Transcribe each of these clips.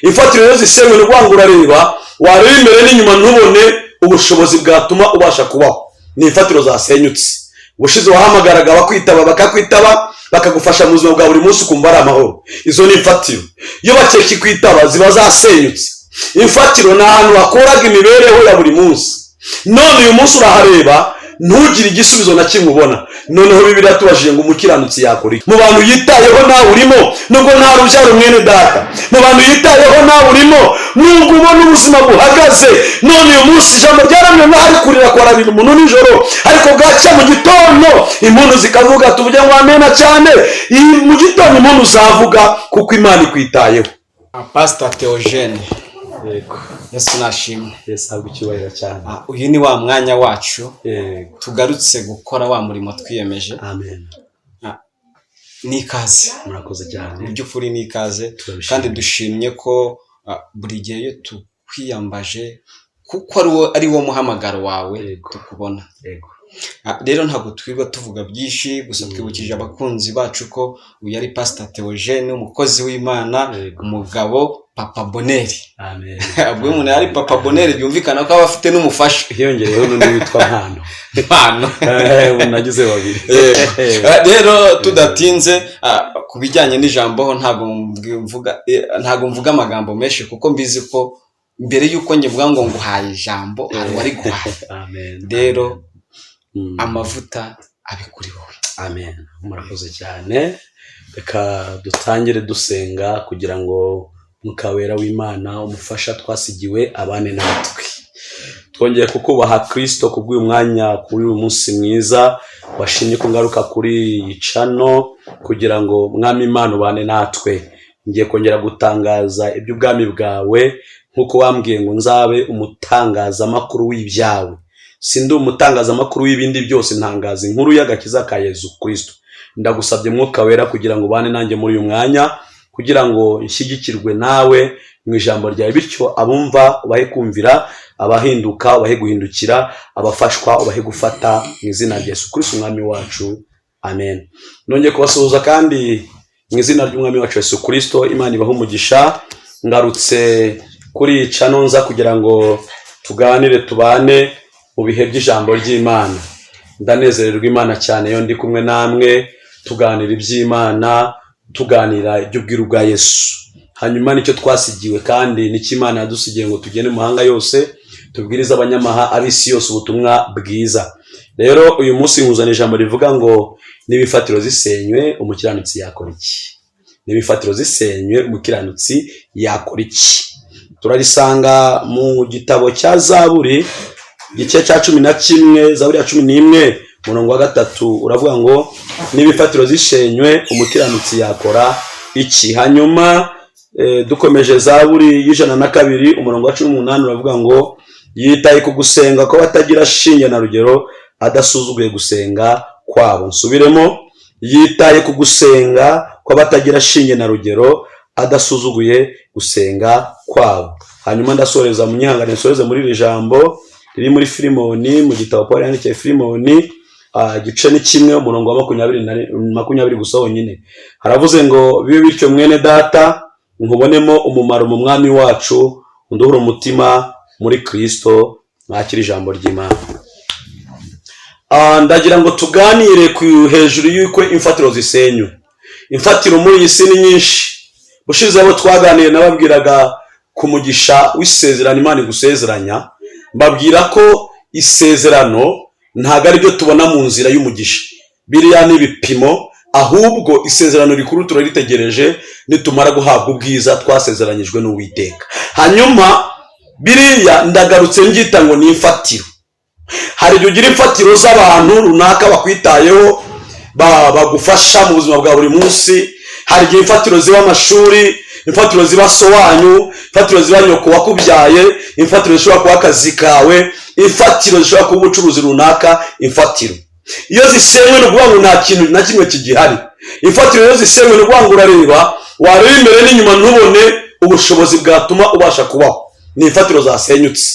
Imfatiro rero zisenywe, ni ukuvuga ngo urareba, wareba imbere n'inyuma ntubone ubushobozi bwatuma ubasha kubaho. Ni imfatiro zasenyutse. Ubushize wahamagaraga bakwitaba, bakakwitaba, bakagufasha mu buzima bwa buri munsi, ukumva ari amahoro. Izo ni imfatiro. Iyo bakikwitaba ziba zasenyutse. Imfatiro ni ahantu hakuraga imibereho ya buri munsi, none uyu munsi urahareba ntugire igisubizo na kimwe ubona. Noneho Bibiliya tubajije ngo: "Umukiranutsi yakora iki?" Mu bantu yitayeho nawe urimo, nubwo nta rubyaro. Mwene data, mu bantu yitayeho nawe urimo, nubwo ubona ubuzima buhagaze. None uyu munsi ijambo ryaramye nk'aho ari kurira kwarabira umuntu nijoro, ariko bwacya mu gitondo impundu zikavuga. Tuvuge ngo amena cyane. Mu gitondo impundu zavuga kuko Imana ikwitayeho. Pasita Theogene. Yego. Yesu nashimwe. Yesu ahabwa icyubahiro cyane. Uyu ni wa mwanya wacu. Yego. Tugarutse gukora wa murimo twiyemeje. Amen. Ni ikaze. Murakoze cyane. Mu by'ukuri ni ikaze. Turabishimye. Kandi dushimye ko buri gihe iyo tukwiyambaje, kuko ari wo muhamagaro wawe, Yego. tukubona. Yego. Rero ntabwo twirirwa tuvuga byinshi, gusa twibukije abakunzi bacu ko uyu ari Pasita Theogene, umukozi w'Imana, Yego. umugabo, Papa Boneri. Amen. Ubwo iyo umuntu yari Papa Boneri, byumvikana ko aba afite n'umufasha. Hiyongereyeho n'undi witwa Mpano. Mpano. Ubu nagize babiri. Rero tudatinze ku bijyanye n'ijambo ho, ntabwo mvuga amagambo menshi, kuko mbizi ko mbere y'uko njye mvuga ngo nguhaye ijambo, hari uwari guhaye. Amen. Rero amavuta abe kuri wowe. Amen, murakoze cyane. Reka dutangire dusenga kugira ngo Mwuka Wera w'Imana, umufasha twasigiwe, abane natwe. Twongeye kukubaha Kirisito kubw'uyu mwanya, kuri uyu munsi mwiza washimye ko ngaruka kuri iyi channel kugira ngo, Mwami Imana, ubane natwe. Ngiye kongera gutangaza iby'ubwami bwawe nk'uko wambwiye ngo nzabe umutangazamakuru w'ibyawe. Sindi umutangazamakuru w'ibindi byose, ntangaza inkuru y'agakiza ka Yezu Kirisito. Ndagusabye, Mwuka Wera, kugira ngo ubane nanjye muri uyu mwanya, kugira ngo nshyigikirwe nawe mu ijambo ryawe, bityo abumva ubahe kumvira, abahinduka ubahe guhindukira, abafashwa ubahe gufata, mu izina rya Yesu Kristo Umwami wacu, amen. Nongeye kubasuhuza kandi mu izina ry'Umwami wacu Yesu Kristo. Imana ibahe umugisha. Ngarutse kuri iyi channel nza kugira ngo tuganire, tubane mu bihe by'ijambo ry'Imana. Ndanezererwa Imana cyane iyo ndi kumwe namwe, tuganira iby'Imana, tuganira iby'ubwiru bwa Yesu. Hanyuma nicyo twasigiwe kandi nicyo Imana yadusigiye, ngo tugende mu mahanga yose, tubwirize abanyamaha, ab'isi yose, ubutumwa bwiza. Rero uyu munsi nkuzana ijambo rivuga ngo: "N'ibifatiro zisenywe, umukiranutsi yakora iki?" N'ibifatiro zisenywe, umukiranutsi yakora iki? Turarisanga mu gitabo cya Zaburi, igice cya 11, Zaburi ya 11, umurongo wa 3, uravuga ngo: "N'ibifatiro zishenywe, umukiranutsi yakora iki?" Hanyuma dukomeje, Zaburi y'102, umurongo wa 18, uravuga ngo: "Yitaye ku gusenga kw'abatagira shinge na rugero, adasuzuguye gusenga kwabo." Nsubiremo: "Yitaye ku gusenga kw'abatagira shinge na rugero, adasuzuguye gusenga kwabo." Hanyuma ndasoreza, mu nyihangane nsoreze muri iri jambo riri muri Filimoni, mu gitabo Paul yandikiye Filimoni, igice ni 1, umurongo wa 20 gusa wonyine. Haravuze ngo: "Bibe bityo, mwene data, nkubonemo umumaro mu Mwami wacu, unduhure umutima muri Kristo." Mwakira ijambo ry'Imana. Ndagira ngo tuganire ku hejuru y'uko imfatiro zisenywe. Imfatiro muri iyi si ni nyinshi. Ushize abo twaganiye nababwiraga ku mugisha w'isezerano Imana igusezeranya, mbabwira ko isezerano ntabwo ari byo tubona mu nzira y'umugisha, biriya ni ibipimo, ahubwo isezerano rikuru turaritegereje nitumara guhabwa ubwiza twasezeranyijwe n'Uwiteka. Hanyuma biriya ndagarutse mbyita ngo ni imfatiro. Hari igihe ugira imfatiro z'abantu runaka bakwitayeho, bagufasha mu buzima bwa buri munsi. Hari igihe imfatiro ziba amashuri, imfatiro ziba so wanyu, imfatiro ziba nyoko wakubyaye, imfatiro zishobora kuba akazi kawe, imfatiro zishobora kuba ubucuruzi runaka. Imfatiro iyo zisenywe, ni ukuvuga ngo nta kintu na kimwe kigihari. Imfatiro iyo zisenywe, ni ukuvuga ngo urareba, wareba imbere n'inyuma ntubone ubushobozi bwatuma ubasha kubaho. Ni imfatiro zasenyutse.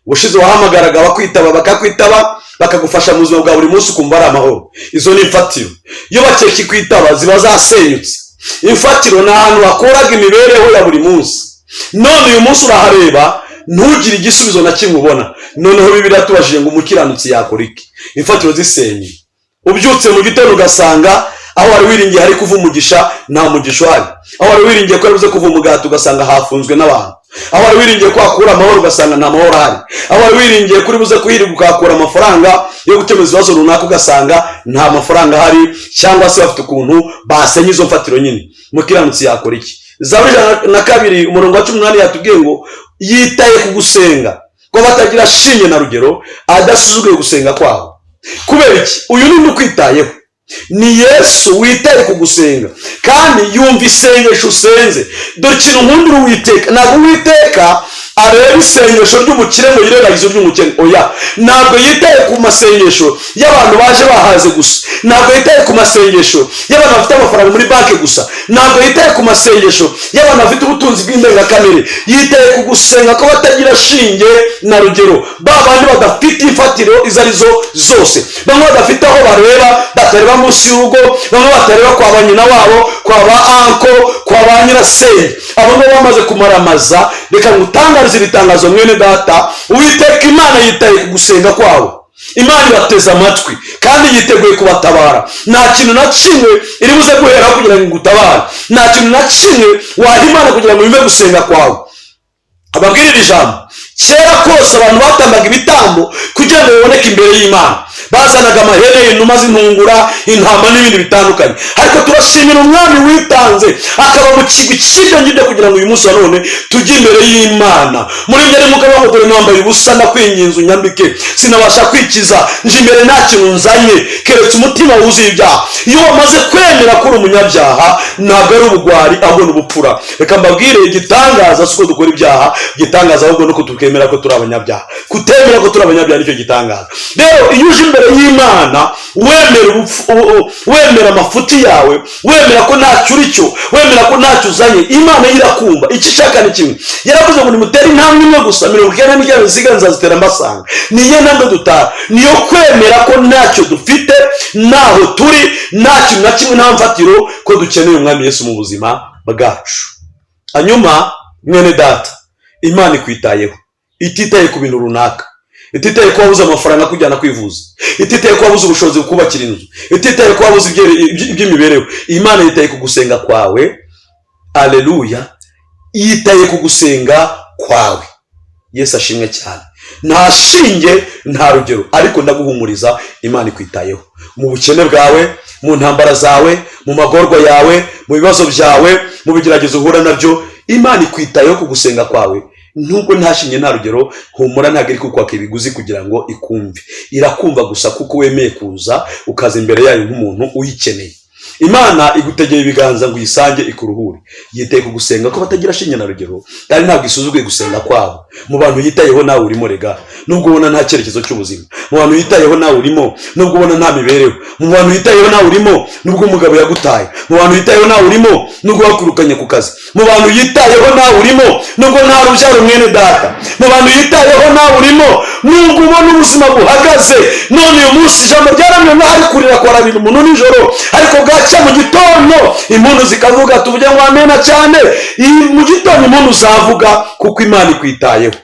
Ubushize wahamagaraga bakwitaba, bakakwitaba, bakagufasha mu buzima bwa buri munsi, ukumva ari amahoro. Izo ni imfatiro. Iyo bakikwitaba ziba zasenyutse. Imfatiro ni ahantu hakuraga imibereho ya buri munsi. None uyu munsi urahareba ntugire igisubizo na kimwe ubona. Noneho Bibiliya tubajije ngo umukiranutsi yakora iki? Imfatiro zisenye, ubyutse mu gitondo ugasanga aho wari wiringiye hari kuva umugisha, nta mugisha uhari. Aho wari wiringiye ko ari kuva umugati, ugasanga hafunzwe n'abantu. Aho wari wiringiye ko wakura amahoro, ugasanga nta mahoro ahari. Aho wari wiringiye kuri buze kuhirirwa ukahakura amafaranga yo gukemura ibibazo runaka, ugasanga nta mafaranga ahari, cyangwa se bafite ukuntu basenye izo mfatiro nyine. Mukiranutsi yakora iki? Zaburi 102 umurongo wa 18 yatubwiye ngo yitaye ku gusenga ko batagira shinge na rugero, adasuzuguye gusenga kwabo. Kubera iki? Uyu ni ukwitayeho, ni Yesu witaye ku gusenga kandi yumva isengesho usenze. Dore ikintu nkundira Uwiteka: ntabwo Uwiteka areba isengesho ry'umukire ngo yirengagize iry'umukene. Oya, ntabwo yitaye ku masengesho y'abantu baje bahaze gusa, ntabwo yitaye ku masengesho y'abantu bafite amafaranga muri banki gusa, ntabwo yitaye ku masengesho y'abantu bafite ubutunzi bw'indengakamere. Yitaye ku gusenga ko batagira shinge na rugero, ba bandi badafite imfatiro izo arizo zose, bamwe badafite aho bareba, batareba munsi y'urugo, bamwe batareba kwa ba nyina wabo, kwa ba uncle, kwa ba nyirasenge. Abo ngabo bamaze kumaramaza. Reka ngutangarize iri tangazo, mwene data: Uwiteka Imana yitaye ku gusenga kwabo. Imana ibateze amatwi kandi yiteguye kubatabara. Nta kintu na kimwe iri buze guheraho kugira ngo igutabare, nta kintu na kimwe waha Imana kugira ngo yumve gusenga kwawe. Ababwirira ijambo: kera kose abantu batambaga ibitambo kugira ngo baboneke imbere y'Imana. Bazanaga amahene, inuma z'intungura, intama n'ibindi bitandukanye. Ariko turashimira Umwami witanze akaba mu kigwi cy'ibyo ngibyo kugira ngo uyu munsi wa none tujye imbere y'Imana. Muri ibyo arimo ukavuga ngo dore nambaye ubusa, ndakwinginze unyambike, sinabasha kwikiza, nje imbere nta kintu nzanye keretse umutima wuzuye ibyaha. Iyo wamaze kwemera ko uri umunyabyaha, ntabwo ari ubugwari, ahubwo ni ubupfura. Reka mbabwire, igitangaza si uko dukora ibyaha, igitangaza ahubwo ni uko tukemera ko turi abanyabyaha. Kutemera ko turi abanyabyaha nicyo gitangaza. Rero iyo uje imbere y'Imana wemera wemera amafuti yawe, wemera ko ntacyo uri cyo, wemera ko ntacyo uzanye, Imana yo irakumva. Icyo ishaka ni kimwe. Yaravuze ngo nimutere intambwe imwe gusa, 99 zisigaye nzazitera mbasanga. Niyo ntambwe dutara, niyo kwemera ko ntacyo dufite, ntaho turi, nta kintu na kimwe, nta mfatiro, ko dukeneye Umwami Yesu mu buzima bwacu. Hanyuma mwene data, Imana ikwitayeho ititaye ku bintu runaka, ititaye ko wabuze amafaranga akujyana kwivuza, ititaye ko wabuze ubushobozi bukubakira inzu, ititaye ko wabuze iby'imibereho. Imana yitaye ku gusenga kwawe. Aleluya! Yitaye ku gusenga kwawe. Yesu ashimwe cyane. Nta shinge, nta rugero, ariko ndaguhumuriza: Imana ikwitayeho mu bukene bwawe, mu ntambara zawe, mu magorwa yawe, mu bibazo byawe, mu bigeragezo uhura nabyo. Imana ikwitayeho ku gusenga kwawe nubwo nta shinge, nta rugero. Humura, ntabwo iri kukwaka ibiguzi kugira ngo ikumve. Irakumva gusa kuko wemeye kuza, ukaza imbere yayo nk'umuntu uyikeneye. Imana igutegeye ibiganza ngo uyisange ikuruhure. Yitaye ku gusenga ko batagira shinge na rugero, kandi ntabwo isuzuguye gusenga kwabo. Mu bantu yitayeho nawe urimo rega, nubwo ubona nta cyerekezo cy'ubuzima. Mu bantu yitayeho nawe urimo, nubwo ubona nta mibereho. Mu bantu yitayeho nawe urimo, nubwo umugabo yagutaye. Mu bantu yitayeho nawe urimo, nubwo bakwirukanye ku kazi. Mu bantu yitayeho nawe urimo, nubwo nta rubyaro, mwene data. Mu bantu yitayeho nawe urimo, nubwo ubona ubuzima buhagaze. None uyu munsi ijambo ryaramye nk'aho ari kurira kwarabira umuntu nijoro, ariko bwacya mu gitondo impundu zikavuga. Tuvuge ngo amena cyane. Mu gitondo impundu zavuga kuko Imana ikwitayeho.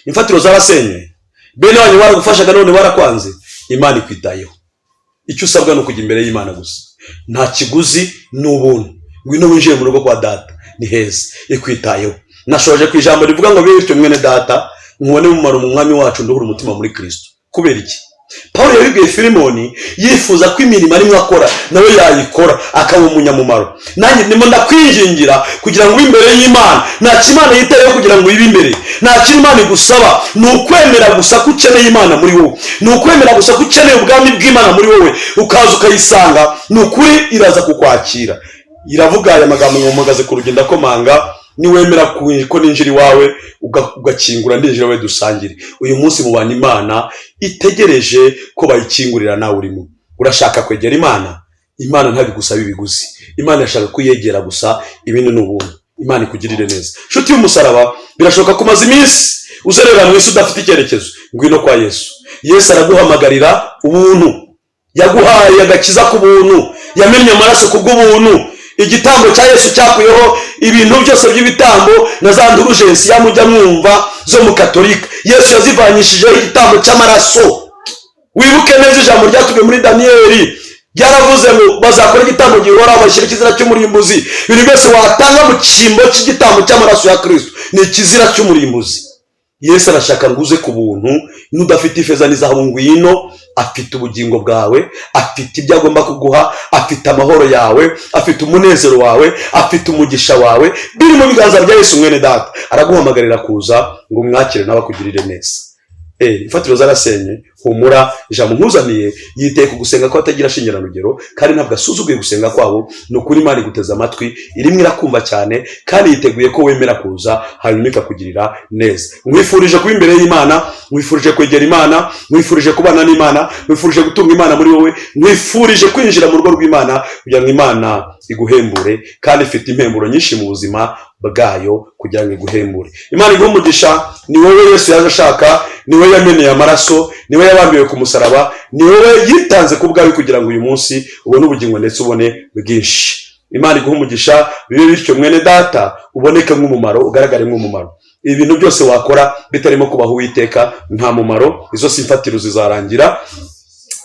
Imfatiro zarasenye, bene wanyu baragufashaga none barakwanze. Imana ikwitayeho. Icyo usabwa ni ukujya imbere y'Imana gusa, nta kiguzi, ni ubuntu. Ngwino winjiye mu rugo kwa data, ni heza. Ikwitayeho. Nashoje ku ijambo rivuga ngo bityo mwene data, nkubone umumaro mu Mwami wacu, nduhure umutima muri Kristo. Kubera iki? Paul yabibwiye Filimoni yifuza ko imirimo arimo akora nawe yayikora, akaba umunyamumaro. Nanjye ndimo ndakwingingira kugira ngo ube imbere y'Imana. Nta Imana yitayeho kugira ngo uyibe imbere, nta kintu Imana igusaba, ni ukwemera gusa ko ukeneye Imana muri wowe, ni ukwemera gusa ko ukeneye ubwami bw'Imana muri wowe, ukaza ukayisanga. Ni ukuri iraza kukwakira. Iravuga aya magambo ngo mpagaze ku rugi ndakomanga, niwemera ko ninjira iwawe ugakingura, ndinjira iwawe dusangire. Uyu munsi mu bantu Imana itegereje ko bayikingurira nawe urimo. Urashaka kwegera Imana? Imana ntabigusaba ibiguzi. Imana irashaka kuyegera gusa, ibindi ni ubuntu. Imana ikugirire neza, nshuti y'umusaraba. Birashoboka ko umaze iminsi uzerera mu isi udafite icyerekezo. Ngwino kwa Yesu. Yesu araguhamagarira ubuntu. Yaguhaye agakiza ku buntu, yamennye amaraso ku bw'ubuntu. Igitambo cya Yesu cyakuyeho ibintu byose by'ibitambo na za ndurujensiya mujya mwumva zo mu Katolika. Yesu yazivanyishijeho igitambo cy'amaraso. Wibuke neza ijambo ryatubwiye muri Daniyeli, ryaravuze ngo bazakora igitambo gihoraho, bashyira ikizira cy'umurimbuzi. Ibintu byose watanga mu cyimbo cy'igitambo cy'amaraso ya Kirisito ni ikizira cy'umurimbuzi. Yesu arashaka ngo uze ku buntu, n'udafite ifeza n'izahabu, ngwino. Afite ubugingo bwawe, afite ibyo agomba kuguha, afite amahoro yawe, afite umunezero wawe, afite umugisha wawe, biri mu biganza bya Yesu. Mwene data, araguhamagarira kuza ngo umwakire nawe akugirire neza. Imfatiro zarasenye, humura. Ijambo nkuzaniye, yiteye ku gusenga ko atagira rugero, kandi ntabwo asuzuguye gusenga kwabo. Ni ukuri, Imana iguteze amatwi, irimo irakumva cyane, kandi yiteguye ko wemera kuza, hanyuma ikakugirira neza. Nkwifurije kuba imbere y'Imana, nkwifurije kwegera Imana, nkwifurije kubana n'Imana, nkwifurije gutunga Imana muri wowe, nkwifurije kwinjira mu rugo rw'Imana kugira ngo Imana iguhembure, kandi ifite impemburo nyinshi mu buzima bwayo kugira ngo iguhembure. Imana iguhe umugisha. Ni wowe Yesu yaje ashaka, ni wowe yameneye amaraso, ni wowe yabambiwe ku musaraba, ni wowe yitanze ku bwawe kugira ngo uyu munsi ubone ubugingo ndetse ubone bwinshi. Imana iguhe umugisha. Bibe bityo, mwene data, uboneke nk'umumaro, ugaragare nk'umumaro. Ibintu byose wakora bitarimo kubaha Uwiteka nta mumaro. Izo si imfatiro, zizarangira.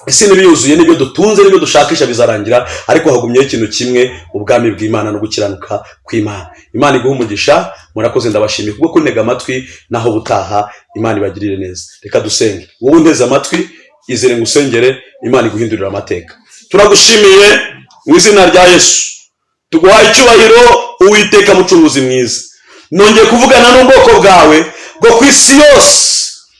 Isi n'ibiyuzuye, n'ibyo dutunze, n'ibyo dushakisha bizarangira, ariko hagumyeho ikintu kimwe: ubwami bw'Imana no gukiranuka kw'Imana. Imana iguhe umugisha. Murakoze, ndabashimiye kubwo kuntega amatwi. Naho ubutaha, Imana ibagirire neza. Reka dusenge. Wowe unteze amatwi, izere ngusengere, Imana iguhindurire amateka. Turagushimiye mu izina rya Yesu, tuguhaye icyubahiro, Uwiteka mucunguzi mwiza. Nongeye kuvugana n'ubwoko bwawe bwo ku isi yose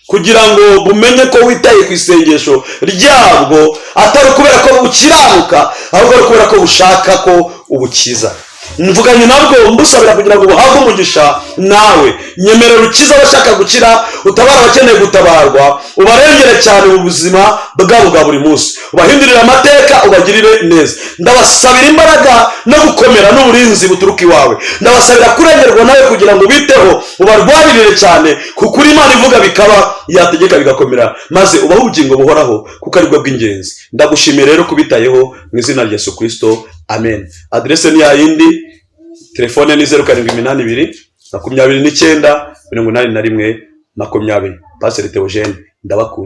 kugira ngo bumenye ko witaye ku isengesho ryabwo, atari ukubera ko bukiranuka, ahubwo ari ukubera ko bushaka ko ubukiza. Mvuganye nabwo mbusabira kugira ngo buhabwe umugisha nawe. Nyemerera ukize abashaka gukira, utabara abakeneye gutabarwa, ubarengere cyane mu buzima bwabo bwa buri munsi, ubahindurire amateka, ubagirire neza. Ndabasabira imbaraga no gukomera n'uburinzi buturuka iwawe. Ndabasabira kurengerwa nawe kugira ngo ubiteho, ubarwanirire cyane, kuko uri Imana ivuga bikaba, yategeka bigakomera, maze ubahe ubugingo buhoraho, kuko aribwo bw'ingenzi. Ndagushimiye rero kubitayeho, mu izina rya Yesu Kirisito, amen. Aderese ni yayindi, telefone ni 0782 29 81 20. Pasiteri Theogene, ndabakunda.